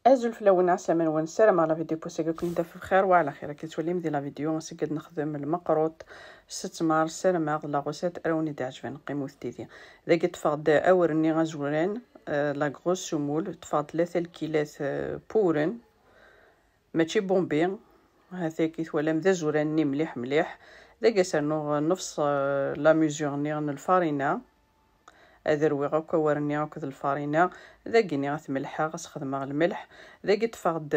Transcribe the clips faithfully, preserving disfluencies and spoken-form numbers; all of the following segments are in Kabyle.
Azul fell-awen, ɛeslama-nwen, ssarameɣ la vidéo n wass-agi ad ken-id-taf bxir wa ɛla xir. Akken tettwalim di la vidéo, ass-agi ad nexdem lmeqruṭ s ttmer, ssarameɣ la recette ara wen-id-iɛejben, qqimet yid-i. Dagi ṭṭfeɣ-d awren-nni azuran, euh, la grosse semoule, ṭṭfeɣ-d tlata lkilat, euh, n wuren, mačči bombi, ha-t-agi twalam d azuran-nni mliḥ mliḥ. Dagi ad s-rnuɣ nnefṣ, euh, la mesure-nni n lfarina. Ad rwiɣ akk awren-nni akked lfarina. Dagi-nni ad t-melḥeɣ, ad s-xedmeɣ lmelḥ. Dagi ṭṭfeɣ-d,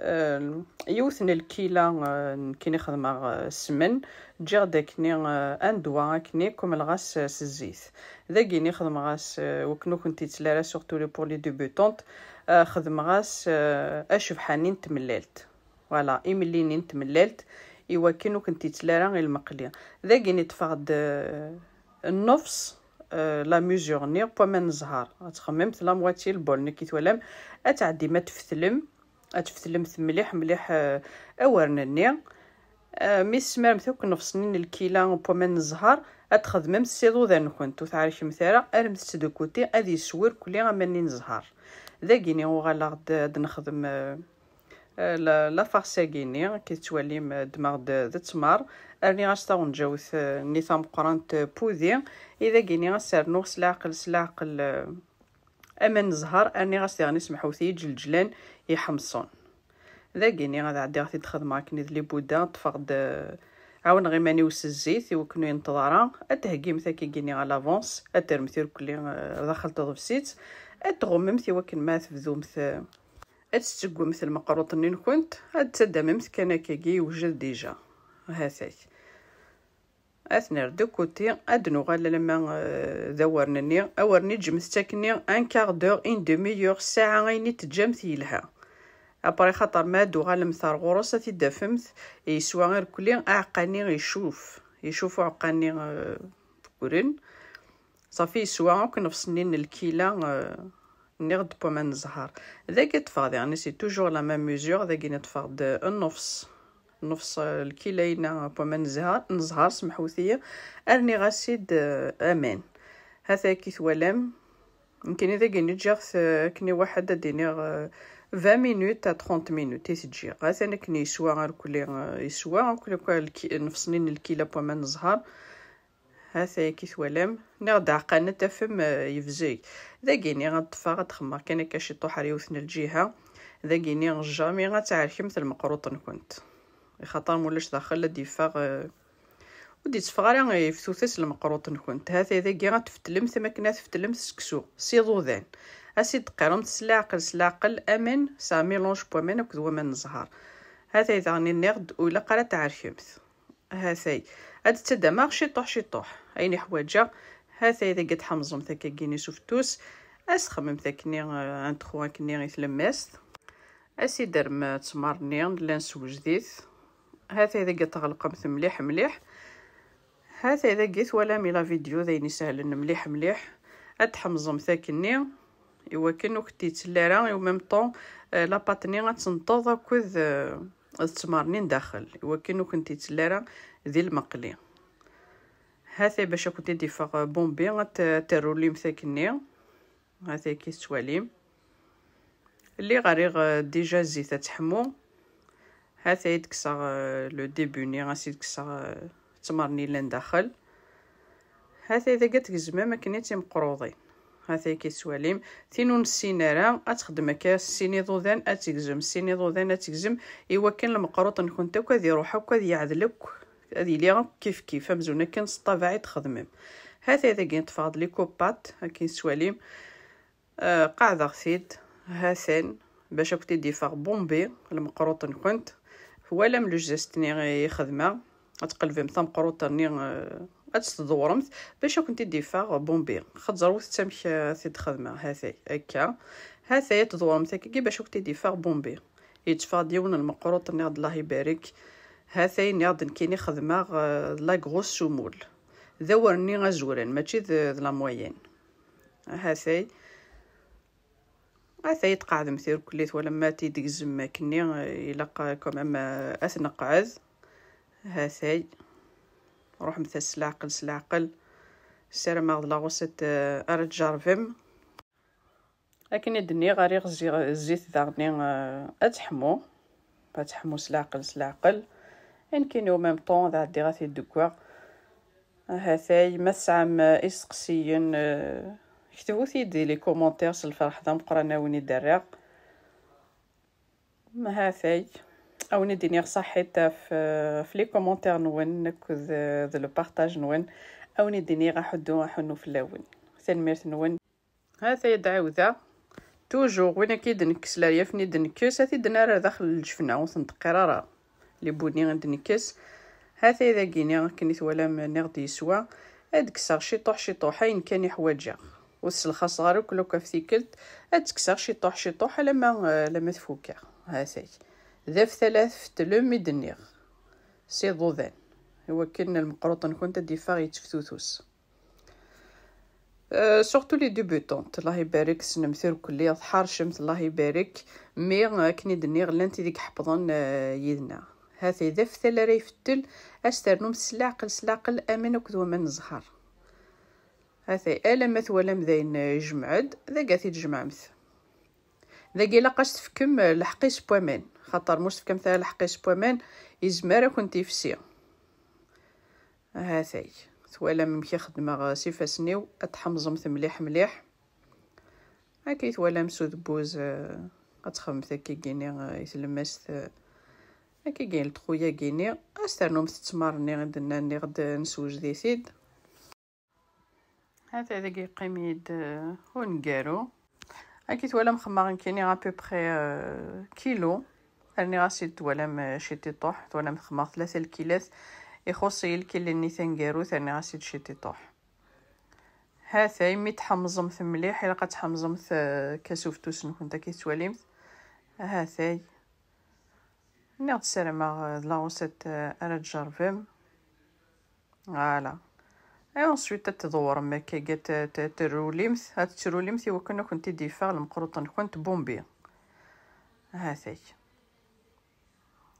euh, yiwet n lkila, euh, nekkini xedmeɣ, euh, ssmen. Ǧǧiɣ-d akkenni, euh, un doigt akkenni, kemmleɣ-as, euh, s zzit. Dagi-nni xedmeɣ-as, euh, wakken ur kent-yettli ara, surtout les, pour les débutantes, euh, xedmeɣ-as, euh, acebḥa-nni n tmellalt. Voilà, imelli-nni n tmellalt, iwakken ur kent-yettli ara i lmeqli. Dagi-nni ṭṭfeɣ-d, euh, nnefṣ, euh, la mesure-nni n waman n zzher. Ad txemmemt la moitié, lbol-nni akken twalam, ad tɛeddim ad tfetlem, ad tfetlemt mliḥ mliḥ, euh, awren-nni. Euh, mi tesmarremt akk nnefṣ-nni n lkila n waman n zzher, ad txedmemt s iḍudan-nkent, ur tɛerkemt ara, armet-tt de côté, ad yeswi irkelli aman-nni n zzher. Dagi-nni uɣaleɣ-d ad nexdem, euh, euh, la, la farce-agi-nni, akken tettwalim, euh, ddmeɣ-d, euh, d ttmer, rniɣ-as taɣenǧawt, euh, nni tameqqrant, euh, n wudi, i dagi-nni ad s-rnuɣ s leɛqel, s leɛqel, euh, aman n zzher, rniɣ-as diɣen, ismeḥ-it-iyi, iǧelǧlan iḥemṣen. Dagi-nni ad ɛeddiɣ ad t-id-xedmeɣ akken d les boudins, ṭṭfeɣ-d, euh, ɛawneɣ iman-iw s zzit, i wakken ur yenṭeḍ ara, ad theggimt akkagi-nni à l'avance, ad terremt irkelli, euh, daxel teḍebsit, ad tɣummemt i wakken ma tebdumt, euh, ad tesseggmemt lmeqruṭ-nni-nkent, ad d-taddamemt kan akkagi, yewjed déjà. Ha-t-ak. Ad t-nerr de côté, ad d-nuɣal alamma, euh, d awren-nni. Awren-nni ǧǧemt-t akkenni un quart d'heure, une demi-heure, ssaɛa, ayen i teǧǧamt yelha. Après, xaṭer ma ad d-tuɣalemt ar ɣur-s, ad t-id-tafemt yeswa irkelli, aɛeqqa-nni icuf. Icuf uɛeqqa-nni, euh, n wuren. Ṣafi yeswa akk nnefṣ-nni n lkila, euh, nniɣ-d n waman n zzher. Dagi ṭṭfeɣ diɣen, c'est toujours la même mesure, dagi-nni ṭṭfeɣ-d nnefṣ, nnefṣ, euh, lkila-ina n waman n zzher, n zzher, semḥut-iyi, rniɣ-as-id, euh, aman. Ha-t-agi twalam, nekkini dagi-nni ǧǧiɣ-t, euh, akken i waḥed ad d-iniɣ, euh, vingt minutes à trente minutes i t-ǧǧiɣ. Ha-t-an akken yeswa irkelli, euh, yeswa akk, akk lki-, nnefṣ-nni n lkila n waman n zzher. Ha-t-agi twalam, nniɣ-d aɛeqqa-nni ad tafem, euh, yebzeg. Dagi-nni ad ṭṭfeɣ, ad xemmeɣ kan akka ciṭuḥ ar yiwet n lǧiha. Dagi-nni jamais ad tɛerkemt lmeqruṭ-nkent. Xaṭer ma ulac daxel ad d-yeffeɣ, euh, ur d-yetteffeɣ ara, euh, yeftutas lmeqruṭ-nkent. Ha-t-ay dagi ad tfetlemt am akken ad tfetlemt seksu, s iḍudan. Ad s-id-teqqiremt s leɛqel, s leɛqel, amen, c'est un mélange n waman akked waman n zzher. Ha-t-ay daɣen nniɣ-d ur ilaq ara ad tɛerkemt. Ha-t-ay. Ad d-ttaddameɣ ciṭuḥ ciṭuḥ ayen i ḥwaǧeɣ. Ha-t-ay dagi ad tḥemẓemt akkagi-nni s ufettus. Ad s-txemmemt akkenni, euh, un trou akkenni i tlemmast. Ad s-id-terrem, euh, ttmer-nni nella neswejed-it. Ha-t-ay dagi ad tɣelqemt mliḥ mliḥ. Ha-t-ay dagi twalam i la vidéo d ayen isehlen mliḥ mliḥ. Ad tḥemẓemt akkenni. Iwakken ur kent-yettli ara, et en même temps, euh, la pâte-nni ad tenṭeḍ akked, euh, d ttmer-nni n daxel, iwakken ur kent-yettli ara di lmeqli. Ha-t-ay bac ad kent-id-iffeɣ, euh, bombi, ad t-, ad terrulimt akkenni. Ha-t-ay akka tettwalim. Lliɣ rriɣ, euh, déjà zzit ad teḥmu. Ha-t-ay d-kkseɣ, euh, le début-nni, ad s-id-kkseɣ, euh, ttmer-nni yellan daxel. Ha-t-ay dagi ad tgezmem akken i d timeqruḍin. Ha-t-ay akka tettwalim. Tin ur nessin ara, ad texdem akka sin iḍudan, ad tegzem sin iḍudan, ad tegzem, iwakken lmeqruṭ-nkent akk ad iruḥ akk, ad yeɛdel akk, ad yili akk kif kif, amzun akken s ṭṭabaɛ i txedmem. Ha-t-ay dagi ṭṭfeɣ-d les coups de pâte, akken tettwalim. Euh, qeɛdeɣ-t-id, ha-t-an, bac ad kent-id-iffeɣ bombi, lmeqruṭ-nkent. Twalam le geste-nni i xedmeɣ, ad tqelbem tameqruṭ-nni, euh, ad tt-tḍewremt, bac ad kent-id-iffeɣ bombi. Xeẓẓret amek, euh, ad t-id-xedmeɣ, ha-t-ay, akka. Ha-t-ay, ad tḍewremt akkagi bac ad kent-id-iffeɣ bombi. Yetteffeɣ-d yiwen n lmeqruṭ, nniɣ-d Allah ibarek. Ha-t-ay, nniɣ-d nekkini xedmeɣ, euh, la grosse semoule. D awren-nni azuran, mačči d, d la moyenne. Ha-t-ay. Ha-t-ay tqeɛdemt irkelli, twalam ma t-id-tegzem akkenni, ilaq quand même, euh, ad t-neqɛed. Ha-t-ay. Ruḥemt-as s leɛqel, s leɛqel. Ssarameɣ d la recette, euh, ara tjerrbem. Akken i d-nniɣ, rriɣ zi-, zzit daɣen, eh, ad teḥmu. Ad teḥmu s leɛqel, s leɛqel. Nekkini au même temps, ad ɛeddiɣ ad t-id-ddukkeɣ. Hatay, ma tesɛam, eh, isteqsiyen, eh, ktebut-iyi-d di les commentaires, s lferḥ d ameqqran a wen-id-rreɣ. Hatay, a wen-id-iniɣ ṣaḥit ɣef, eh, ɣef les commentaires-nwen akked, eh, d le partage-nwen. A wen-id-iniɣ aḥuddu, aḥunnu fell-awen. Tanemmirt-nwen. Hatay ad d-ɛiwdeɣ. Toujours, win akka i d-nekkes, leryaf-nni i d-nekkes, ad t-id-nerr ar daxel n lǧefna, ur t-ndeqqir ara. Libuni i d-nekkes. Hatay dagini, akken i twalam, nniɣ-d yeswa. Ad d-kkseɣ ciṭuḥ, ciṭuḥ, ayen kan i ḥwaǧeɣ. Ur sselxaṣeɣ ara akk, akk ɣef tikkelt. Ad d-kkseɣ ciṭuḥ, ciṭuḥ, alamma, alamma tfukeɣ. Hatay. D aftal ad tfetlem i d-nniɣ. S iḍudan. Iwakken lmeqruṭ-nkent ad d-iffeɣ yetteftutus. Euh, surtout les débutantes, Allah ibarek, tessnemt irkelli, tḥercemt, Allah ibarek, mais, euh, akken i d-nniɣ, llant tid i iḥeppḍen, euh, yid-neɣ. Hatay d aftal ara ifettel, ad s-ternumt s leɛqel, s leɛqel, aman akked waman n zzher. Hatay, alamma twalam dayen, euh, ijmeɛ-d, dagi ad t-id-jemɛemt. Dagi ilaq ad s-tefkem, euh, lḥeqq-is n waman, xaṭer ma ur s-tefkamt ara lḥeqq-is n waman, izmer ad kent-ifsi. Hatay, twalam amek i xeddmeɣ s ifassen-iw, ad tḥemẓemt mliḥ mliḥ. Akka i twalam s udebbuz, eh, ad txedmemt akkagini, eh, i tlemmast, eh, akkagini ltxuyagini, ad s-ternumt ttmar-nni i d-nnan, nniɣ-d neswejed-it-id. Hatay dagi yeqqim-iyi-d, eh, uneggaru. Akka i twalam xemmeɣ nekkini à peu près, euh, kilo. Rniɣ-as-id, twalam, euh, ciṭiṭuḥ, twalam xemmeɣ tlata lkilat. Ixuṣ-iyi lkil-nni taneggarut, rniɣ-as-id ciṭiṭuḥ. Hatay, mi tḥemẓemt mliḥ, ilaq ad tḥemẓemt, euh, kasuftus-nkent, akka i tettwalimt. Hatay. Nniɣ-d ssarameɣ, euh, d la recette, euh, ara tjerrbem. Voilà. Et ensuite, ad tḍewrem akka, ad t-, t-, terrulimt, ad tettrulimt i wakken ad kent-id-yeffeɣ lemqruṭ-nkent bombi. Hatay.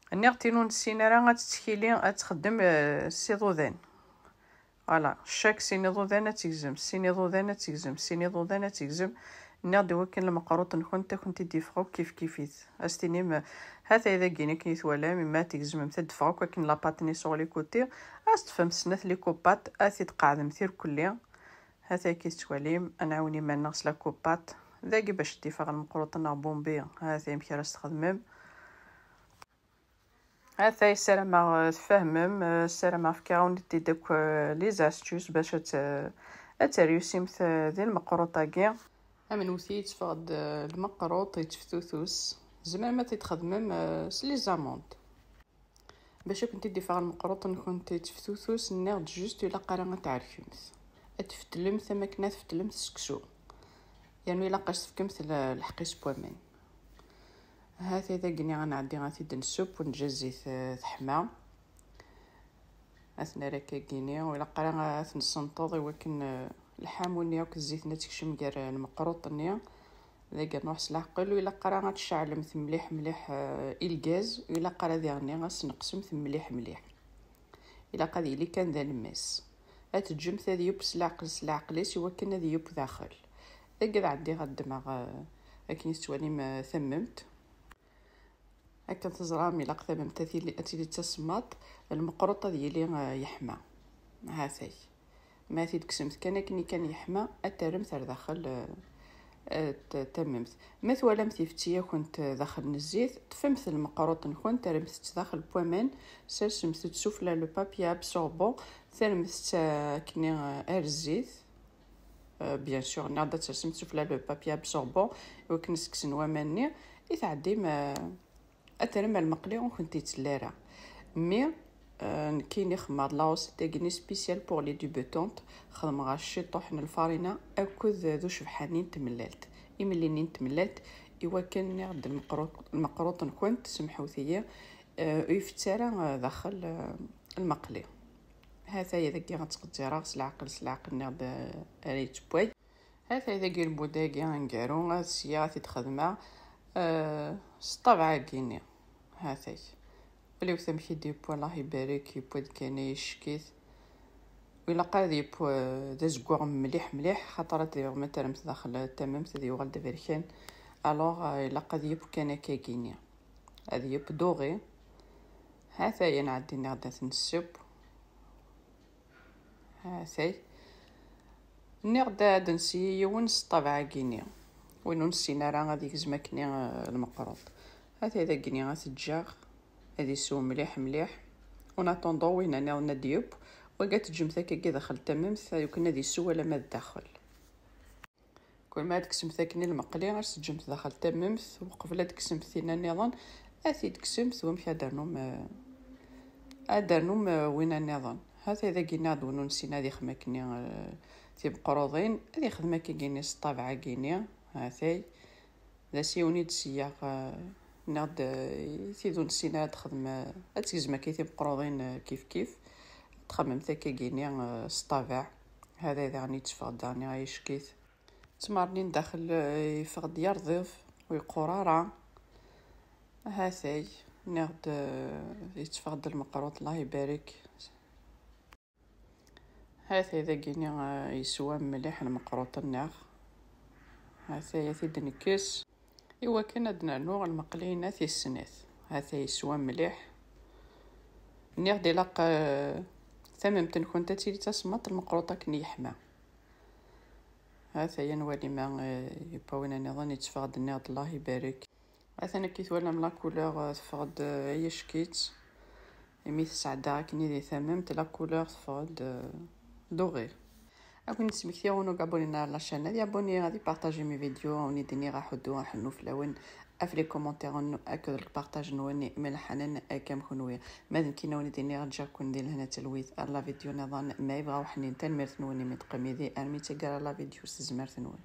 Nniɣ-d tin ur nessin ara ad tettkili, ad txeddem, eh, s iḍudan. Voilà, chaque sin iḍudan ad tegzem, sin iḍudan ad tegzem, sin iḍudan ad tegzem. Nniɣ-d i wakken lmeqruṭ-nkent ad kent-id-yeffeɣ akk kif kif-it. Ad s-tinim, hatay dagi akken i twalam, imi ad tegzmemt ad d-teffeɣ akk akken la pâte-nni sur les côtés. Ad s-teffem snat les coupates, ad t-id-tqeɛdemt irkelli. Hatay akken i tettwalim, ad nɛawen iman-nneɣ s la coupate. Dagi bac d-iffeɣ lmeqruṭ-nneɣ bombi, hatay amek ara s-txedmem. Hatay, ssarameɣ, eh, tfehmem, eh, ssarameɣ fkiɣ-awen-d-id akk, eh, les astuces bac ad t-, ad terrewsimt, eh, di lmeqruṭ-agi. Am newti yetteffeɣ-d, eh, lmeqruṭ yetteftutus. Tzemrem ad t-id-txedmem, eh, s les amandes. Bac ad kent-id-iffeɣ lmeqruṭ-nkent yetteftutus, nniɣ-d juste ilaq ara ad tɛerkemt. Ad tfetlemt am akken ad tfetlemt seksu. Yernu ilaq ad s-tefkemt l-, lḥeqq-is n waman. Hatay dagini ad nɛeddi ad t-id-nsubb u neǧǧa zzit, eh, teḥma. Ad t-nerr akkagini, u ilaq ara ad t-nessenṭeḍ i wakken, eh, lḥamu-nni akk zzit-nni ad tekcem gar, eh, lmeqruṭ-nni. Dagi ad nruḥ s leɛqel, u ilaq ara ad tceɛlemt mliḥ mliḥ, eh, i lgaz, u ilaq ara diɣenni ad s-tneqsemt mliḥ mliḥ. Ilaq ad yili kan d alemmas. Ad teǧǧemt ad yubb s leɛqel, s leɛqel-is, i wakken ad yubb daxel. Dagi ad ɛeddiɣ ad ddmeɣ, eh, akken i tettwalim, eh, tamemt. Akken teẓram, ilaq tamemt ad tili, ad tili d tasemmaḍt, lmeqruṭ ad yili, eh, yeḥma. Hatay. Ma t-id-kksemt kan akken i kan yeḥma, ad terremt ar daxel, eh, eh, t-, tamemt. Ma twalamt ifetti-yakent, eh, daxel n zzit, ṭṭfemt lmeqruṭ-nkent, terremt-tt daxel n waman, sersemt-tt sufella le papier absorbant, terremt-tt, eh, akken, eh, ar zzit. Euh, bien sûr, nniɣ-d ad tersemt sufella le papier absorbant, i wakken ad s-kksen waman-nni, i tɛeddim, euh, ad terrem ar lmeqli ur kent-yettell ara. Mais, euh, nekkini xedmeɣ-d la recette-agi-nni spécial pour les débutantes, xedmeɣ-as ciṭuḥ n lfarina akked d ucebḥan-nni n tmellalt, imelli-nni n tmellalt, i wakken nniɣ-d lmeqruṭ-, lmeqruṭ-nkent, semḥut-iyi, euh, ur ifett ara, euh, daxel, euh, lmeqli. Hataya dagi ad ttqeddireɣ s leɛqel, s leɛqel nniɣ-d, euh, ara yettewway. Hatay dagi lbud-agi aneggaru, ad sya ad t-id-xedmeɣ, eh, s ṭṭabeɛ-agi-nni. Hatay. Waliwet amek i d-yewwi, Allah ibarek, yewwi-d kan icekkit. Ilaq ad yeww d azeggaɣ mliḥ mliḥ, xaṭer ad tebɣum ad terremt daxel tamemt ad yuɣal d aberkan. Alors ilaq ad yeww kan akka-gini, ad yeww doré. Ha-t-aya nɛeddi nniɣ-d ad t-nesseww. Ha-t-ay. Nniɣ-d ad nsi yiwen s ṭṭabeɛ-agi-ni. Win ur nessin ara ad yegzem akkenni lmeqruḍ. Ha-t-ay dagi-ni ad t-ǧǧeɣ ad isew mliḥ mliḥ. En attendant win-a nniḍen ad d-yeww, wagi ad teǧǧemt akkagi daxel tamemt, akken ad isew alamma d daxel. Kul ma ad tekksemt akkenni lmeqli, ad teǧǧemt daxel tamemt, uqbel ad tekksemt tina nniḍen, ad t-id-tekksemt, wamek ad d-ternum, eh, ad d-ternum, eh, win-a nniḍen. Ha-t-ay dagi-ni ad win ur nessin ad yexdem akkenni, eh, timeqruḍin, ad yexdem akkagi-ni s ṭṭabeɛ-agi-ni, ha-t-ay. D asiwen i d-seyyaɣ, eh, nniɣ-d, eh, i tid ur nessin ara ad texdem, eh, ad tegzem akka timeqruḍin, eh, kif kif. Ad txemmemt akkagi-ni, eh, s ṭṭabeɛ. Ha-t-ay daɣen yetteffeɣ-d daɣen ay ackit. Ttmernin daxel, eh, yeffeɣ-d yarḍiḍ, ur yeqqur ara. Ha-t-ay, nniɣ-d, eh, yetteffeɣ-d lmeqruḍ, Allah ibarek. Ha-t-ay dagi-ni, eh, yeswa mliḥ lmeqruḍ-nneɣ. Ha-t-ay ad t-id-nekkes. Iwakken ad d-nernu lmeqli-ina tis snat. Ha-t-ay yeswa mliḥ. Nniɣ-d ilaq, eh, tamemt-nkent ad tili d tasemmaḍt, lmeqruḍ akken yeḥma. Ha-t-ay ad nwali ma, eh, yewwa win-a nniḍen yetteffeɣ-d, nniɣ-d Allah ibarek. Atan akka i twalam la couleur, eh, teffeɣ-d, eh, ay ackit. Imi tesɛedda akken i di tamemt, la couleur teffeɣ-d, eh, doré. Ad ken-id-smektiɣ win ur abonné ara la chaîne, ad yabonné, ad ipartaji mes vidéos, ad wen-id-iniɣ aḥuddu aḥennu fell-awen, af les commentaires-nwen akked lpartaj-nwen imelḥanen akka am kenwi. Ma d nekkini ad wen-id-iniɣ ǧǧiɣ-ken di lehna d talwit, ar la vidéo niḍen, ma yebɣa uḥnin, tanemmirt-nwen imi d-teqqim yid-i armi d taggara la vidéo s tezmert-nwen.